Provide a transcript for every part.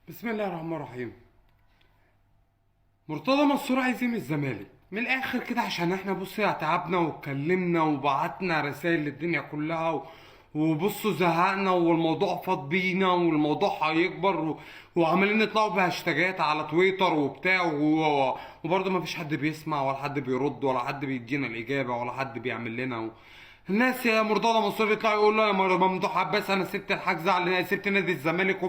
بسم الله الرحمن الرحيم. مرتضى منصور عايز ايه من الزمالك؟ من الاخر كده، عشان احنا بص تعبنا واتكلمنا وبعتنا رسائل للدنيا كلها وبصوا زهقنا، والموضوع فاض بينا، والموضوع هيكبر وعمالين نطلعوا بهاشتاجات على تويتر وبتاع وبرضه ما فيش حد بيسمع ولا حد بيرد ولا حد بيدينا الاجابة ولا حد بيعمل لنا. الناس يا مرتضى منصور يطلع يقول له يا ممدوح عباس انا سبت الحجز على سبت نادي الزمالك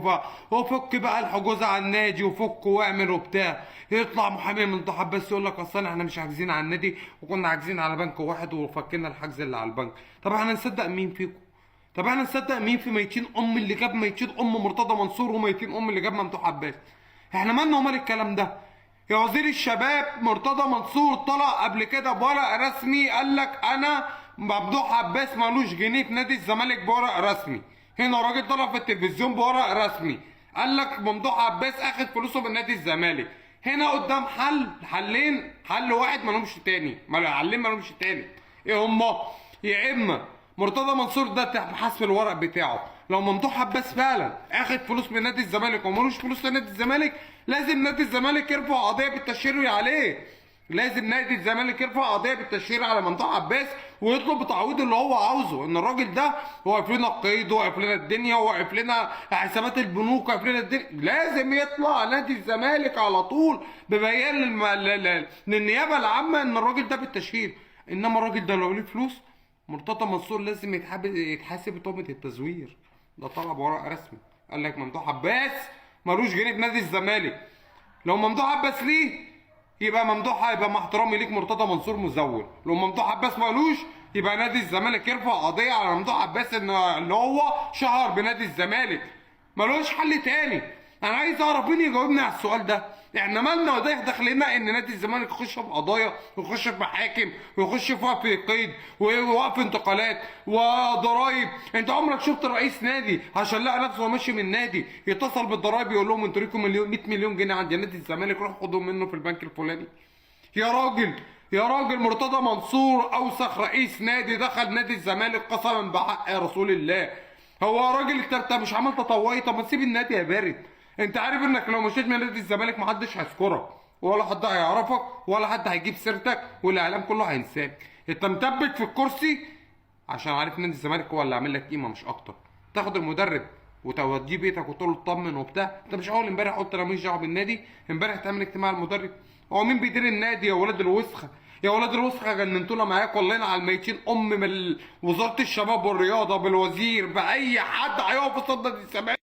وفك بقى الحجوز على النادي وفك واعمل وبتاع. يطلع محامي ممدوح عباس يقول لك اصل احنا مش حاجزين على النادي وكنا حاجزين على بنك واحد وفكينا الحجز اللي على البنك. طب احنا نصدق مين فيكم؟ طب احنا نصدق مين في ميتين ام اللي جاب ميتين ام مرتضى منصور وميتين ام اللي جاب ممدوح عباس؟ احنا مالنا ومال الكلام ده؟ يا وزير الشباب مرتضى منصور طلع قبل كده بورق رسمي قال لك انا ممدوح عباس مالوش جنيه في نادي الزمالك بورق رسمي. هنا راجل طلع في التلفزيون بورق رسمي قال لك ممدوح عباس اخد فلوسه من نادي الزمالك. هنا قدام حل، حلين، حل واحد مالهمش تاني، حلين مالهمش تاني. ايه هما؟ يا اما مرتضى منصور ده تبحث في الورق بتاعه، لو ممدوح عباس فعلا اخد فلوس من نادي الزمالك ومالوش فلوس لنادي الزمالك، لازم نادي الزمالك يرفع قضية بالتشهير عليه. لازم نادي الزمالك يرفع قضية بالتشهير على ممدوح عباس ويطلب تعويض اللي هو عاوزه. ان الراجل ده واقف لنا القيد، واقف لنا الدنيا، واقف لنا حسابات البنوك، واقف لنا الدنيا. لازم يطلع نادي الزمالك على طول ببيان للنيابه العامة ان الراجل ده بالتشهير. انما الراجل ده لو ليه فلوس، مرتضى منصور لازم يتحاسب بتهمة التزوير. ده طلع بورق رسمي قال لك ممدوح عباس ملوش جنيه في نادي الزمالك. لو ممدوح عباس ليه، يبقى ممدوح، يبقى مع احترامي ليك مرتضى منصور مزور. لو ممدوح عباس مالوش، يبقى نادي الزمالك يرفع قضية على ممدوح عباس ان اللي هو شهر بنادي الزمالك. ملوش حل تاني. انا عايز اعرف مين يجاوبني على السؤال ده. احنا مالنا وده داخلنا ان نادي الزمالك يخش في قضايا ويخش في محاكم ويخش في وقف قيد ووقف انتقالات وضرايب. انت عمرك شفت رئيس نادي عشان لقى نفسه ماشي من النادي يتصل بالضرايب يقول لهم انتوا ليكم مليون 100 مليون جنيه عند نادي الزمالك، روح خدهم منه في البنك الفلاني؟ يا راجل يا راجل، مرتضى منصور اوسخ رئيس نادي دخل نادي الزمالك قسما بحق رسول الله. هو يا راجل انت مش عمل تطوعي؟ طب ما تسيب النادي يا بارد. انت عارف انك لو مشيت من نادي الزمالك محدش هيذكرك ولا حد هيعرفك ولا حد هيجيب سيرتك والاعلام كله هينساك. انت مثبت في الكرسي عشان عارف نادي الزمالك هو اللي عامل لك قيمة مش اكتر. تاخد المدرب وتوديه بيتك وتقول له اطمن وبتاع. انت مش اول امبارح قلت انا ماليش دعوه بالنادي؟ امبارح تعمل اجتماع المدرب. هو مين بيدير النادي يا ولاد الوسخة؟ يا ولاد الوسخة جننتونا معاك والله. على الميتين ام من وزارة الشباب والرياضة بالوزير باي حد هيقف قصاد نادي الزمالك.